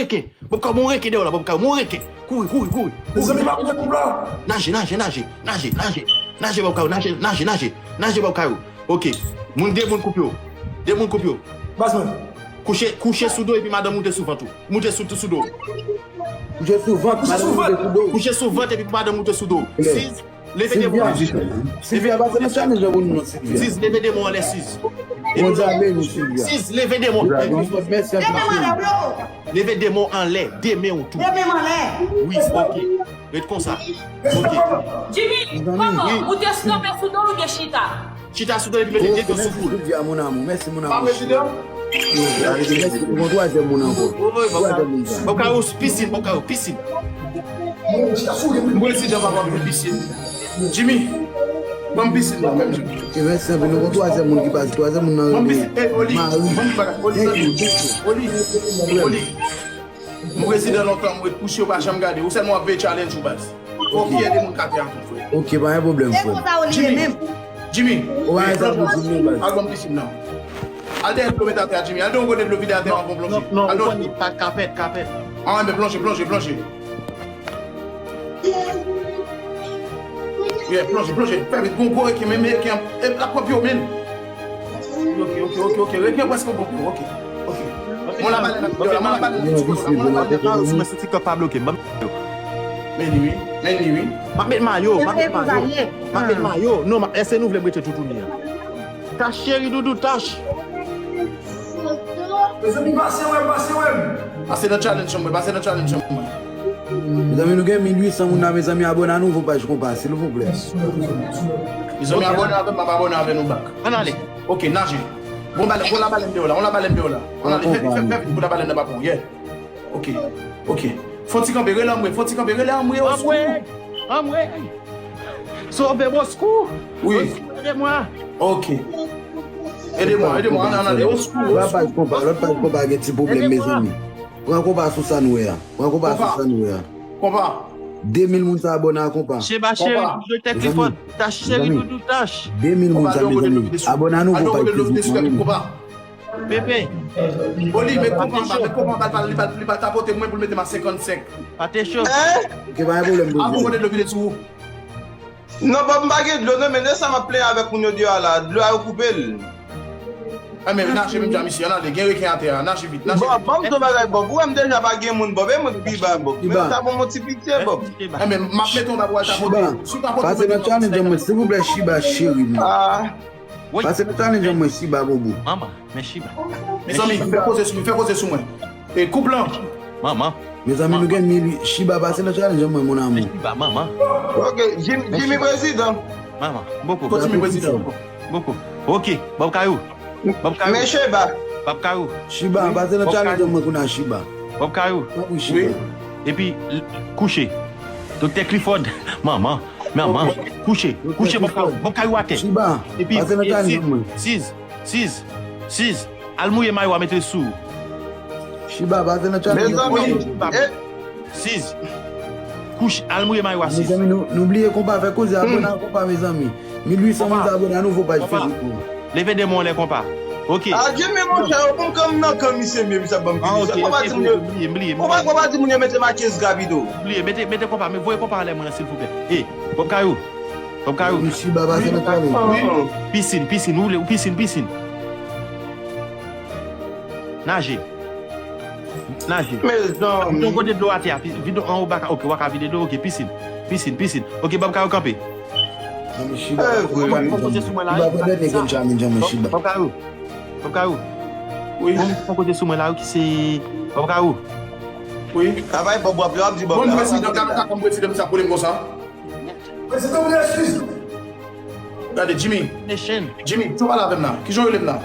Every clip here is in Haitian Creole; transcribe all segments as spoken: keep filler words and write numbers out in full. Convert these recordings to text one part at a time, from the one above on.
reken. Bòb Kayou, men yon reken deyò la, Bòb Kayou, men yon reken. Kouri, kouri, kouri. Mezanmi, pa kouri koup la. Naje, naje, naje, naje, naje, naje, naje, Bòb Kayou, naje, naje, naje, naje, Bòb Kayou. Ok. Moun, de moun koup yo. De moun koup yo. Baz mwen. Kouche, kouche sou do epi madanm moute sou vant ou. Moute sou, sou do. Kouche sou vant, madanm moute sou do. Kouche sou vant epi madanm moute sou do. Siz, leve de men. Silvia, pase nan challenge la pou nou non, Silvia. Siz, leve de men anlè, Siz. Bondye a beni w, Silvia. Siz, leve de men. Mèsi anpil, Silvia. Leve de men anlè, de men ou tou. De men anlè. Wi, ok. Ret konsa. Ok. Jimmy, kòman? Ou te kanpe sou do l oubyen chita? Chita sou do l epi mete de men sou kou l. Silvia, mon amour. Mèsi, mon amour. Pa prezidan? Mèsi, mèsi. Bon, twazyèm moun ankò. Twazyèm moun sa. Bòb Kayou, pisin, Bòb Kayou, pisin. Prezidan pa konn pisin. Jimmy, ban m pisin nan menm jan. Ok, mèsi anpil. Nou gon twazyèm moun ki pase. Twazyèm moun nan rele Marie. Thank you, thank you. Oli, Oli, Oli. M prezidan lontan, m ret kouche, ou pa janm gade. Ou sèlman w ap veye challenge ou, baz. Fò w ki ede moun k atè a tou, frè. Ok, pa gen pwoblèm, frè. Jimmy, Jimmy, ou pa gen sa pou di m non, baz. Al ban m pisin nan. Al dèyè dlo met atè a, Jimmy. Al de yon kote dlo vide atè a, an bon plonje. Al de yon kote. Kapèt, kapèt. Ah, men plonje, plonje, plonje. Yeah, plonje, plonje. Fè vit, gon gwo reken, men reken an, e, l ap pran pye w, men. Ok, ok, ok, ok. Reken an prèske bon pou ou, ok. Ok. Mwen la balèn ap deyò la, mwen la balèn ap deyò la, mwen la balèn ap deyò la. Sou mwen senti kòb pa bloke m, ban m yo. Men li wi, men li wi. M ap met mayo, m ap met mayo. M ap met mayo. Non, m ap, èske nou vle m rete toutouni an? Tach cheri doudou, Tach. Mezanmi, pase wè m, pase wè m. Pase nan challenge an mwen, pase nan challenge an mwen. Mezanmi, nou gen mil uit san moun la, mezanmi, abòne a nouvo paj konpa, silvouplè. Mezanmi, abòne avè m, m ap abòne avè nou bak. Ann ale. Ok, naje. Bon, balèn, bon, labalèn deyò la, on labalèn deyò la. Ann ale, fè, fè, fè vit pou labalèn nan pa pran w, yeah. Ok, ok. Fò ti kanpe, rele anmwe, fò ti kanpe, rele anmwe, oskou. Anmwe, anmwe. Sove m, oskou. Wi. Oskou, ede mwen. Ok. Ede mwen, ede mwen, ann, ann ale, oskou, oskou. Lòt paj konpa, lòt paj konpa gen ti pwoblèm, mezanmi. Pran konpa sou sa n wè a. Pran konpa sou sa n wè a. Konpa. De mil moun sa abòne a konpa. Sheba cheri, doudou, tèt li fò. Tach cheri, doudou, Tach. De mil moun sa, mezanmi. Abòne a nouvo paj Facebook mwen. Pepe. Oli, met konpa anba, met konpa anba, li pral, li pral tapote mwen pou l mete m a senkannsenk. Pa te cho. Ok, pa gen pwoblèm, Bondye. Avan mwen te dlo vide sou ou. Non, Bòb, m pa gen dlo, non, men lè sa m ap plenyen avèk moun yo deyò a la, dlo a yo koupe l. Enben, naje menm jan misye, ann ale, gen reken atè a, naje vit, naje vit. Bòb, ban m di w bagay, Bòb, ou wè m deja pa gen moun, Bòb, e mwen k pi ba, Bòb. Men sa ban m yon ti pitye, Bòb. Enben, m ap mete yon ba pou al tapote. Si w tapote, pase nan challenge an mwen, silvouplè, Chiba, cheri m. Ah. Wi. Pase nan challenge an mwen, Chiba, bobo. Manman, men Chiba. Mezanmi, fè koze sou mwen, fè koze sou mwen. E koup lan. Manman. Mezanmi, nou gen mil, Chiba, pase nan challenge an mwen, mon amour. Men Chiba, manman. Ok, Jim-, Jimmy prezidan. Manman, boko. Kot Jimmy prezidan? Boko. Ok, Bòb Kayou. Bòb Kayou. Men Chiba. Bòb Kayou. Chiba, pase nan challenge an mwen kounye a, Chiba. Bòb Kayou. Tanpri, Chiba. Epi, l-, kouche. Doktè Clifford, manman. Manman, kouche, kouche, Bòb Kayou, Bòb Kayou atè. Chiba, epi, pase nan challenge an mwen. Siz, siz, siz, al mouye mayo a, mete l sou ou. Chiba, pase nan challenge an mwen. Mezanmi, eh. Siz, kouche, al mouye mayo a, Siz. Mezanmi, nou, nou bliye konpa, fè koze, abòne a konpa, mezanmi. Mil uit san moun sa abòne a nouvo paj Facebook mwen. Leve de men w anlè konpa. Ok. Adye, men monchè, yo konn kan m nan kan misye menm, misye ap ban m pini. Ah, ok, ok, bliye, bliye, bliye. Konpa, konpa di moun yo mete m a kenz ka pito. Bliye, mete, mete konpa, men voye konpa anlè mwen, silvouplè. E, Bòb Kayou. Bòb Kayou. Chiba, pase nan kò nou. Pisin, pisin, ou vle, ou pisin, pisin. Naje. Naje. Mezanmi. Vide yon kote dlo atè a, pi-, vide anwo baka, ok, w a ka vide dlo, ok, pisin. Pisin, pisin. Ok, Bòb Kayou kanpe. Chiba, pran dènye game challenge an mwen, Chiba. Bòb Kayou. Bòb Kayou. Wi. Bon, pran kote sou mwen la, wi, ki se Bòb Kayou. Wi. Travay Bòb, w ap, w ap di Bòb la. Bon, prezidan, gade kaka m prezidan, sa pwoblèm konsa. Prezidan, ou gen eskiz. Gade, Jimmy. Jimmy, sa w pale avè m la? Kijan w rele m la?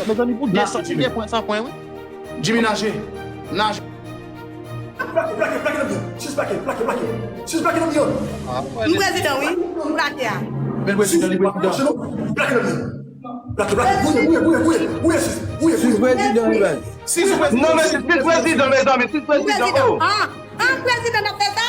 Mezanmi, pou de san, de pwen, san pwen, wi. Jimmy, naje. Naje. Plake, plake, plake nan biyò. Sis plake, plake, plake. Sis plake nan biyò. M prezidan, wi. M plake a. Men prezidan, li prezidan. Plake nan biyò. Plake, plake. Gouye, gouye, gouye, gouye, gouye, sis. Gouye, sis. Sis prezidan, wi, baz. Sis prezidan. Non, men sis prezidan, mezanmi, sis prezidan. Oh. Ah, ah, prezidan nan fè sa?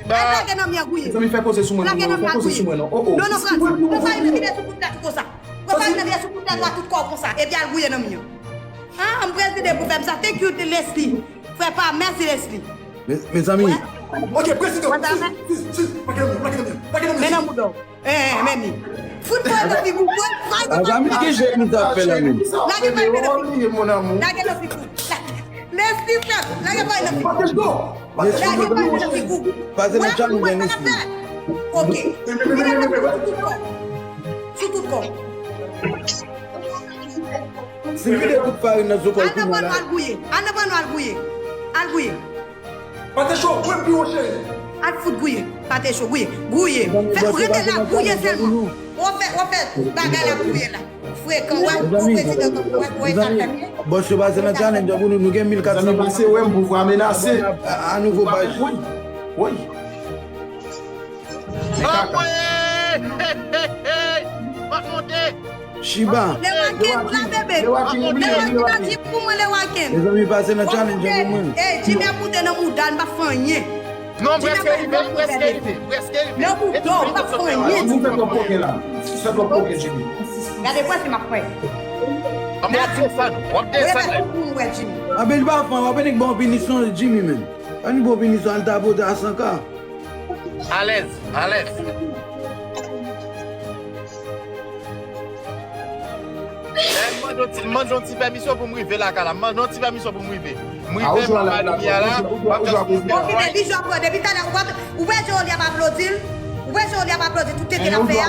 Al lage nan mi an gouye. Mezanmi, fè koze sou mwen, non, non, fè koze sou mwen, non. Oh, oh. Non, non, Frantz. Pran farine nan vide sou kout tèt ou konsa. Pran farine nan vide sou kout tèt ou a tout kò w konsa. Epi al gouye nan mi an. Ah, m prezide pou fè m sa. Thank you, Leslie. Frè pa, mèsi, Leslie. Mes, mes amis. Ok, prezidan. Sis, sis, sis. Pake nan men, pake nan men, pake nan men. Men nan mouda w. Eh, men ni. Fout mwen nan figi w. Fout mwen nan figi w. Mes amis, ki jeu nou t ap fè la menm? Lage bay nan figi w. Lage nan figi w. Leslie, frè, lage bay nan figi w. Lage bay nan figi w. Pase nan challenge, Leslie. Ok. Vire nan figi w. Sou tout kò. Si vide tout farin nan sou kò l kounye a la. Al nan panno, al gouye. Al nan panno, al gouye. Al gouye. Pate cho, wè pi wo cheri. Al fout gouye. Pate cho, gouye. Gouye. Fè rete la, gouye sèlman. Ou fè, ou fè bagay la gouye la. Frekan, wè, ou prezidan, wè, wè, sa fè. Bòs yo pase nan challenge pou nou, nou gen mil kat san. Zanmi pase wè m pou vwa menase. A nouvo paj. Woy. Anmwey! Hey, hey, hey! M ap monte! Chiba. Lewakim la, bebe. Lewakim la di pou mwen, Lewakim. Mezanmi, pase nan challenge pou mwen. Ey, Jimmy ap moute nan mouda l, m pa fè anyen. Non, m prèske rive, m prèske rive, m prèske rive. Nan mouda w, m pa fè anyen. Ou fè twòp koke la. Ou fè twòp koke, Jimmy. Gade pwès m ap fè. An, w ap desann, w ap desann la. Pou mwen, Jimmy. Anben, li pa fè, w ap nik bon pinisyon, Jimmy, men. Annik bon pinisyon, al tapote a san K. Alèz, alèz. M mande yon ti, m mande yon ti pèmisyon pou m rive lakay la. M mande yon ti pèmisyon pou m rive. M rive, m ap al kounye a la. M ap fè yon ti Bon, Fidel, li jò pran. Depi talè, ou pa, ou wè jan li ap aplodi l? Ou wè jan li ap aplodi tout tenten l ap fè a?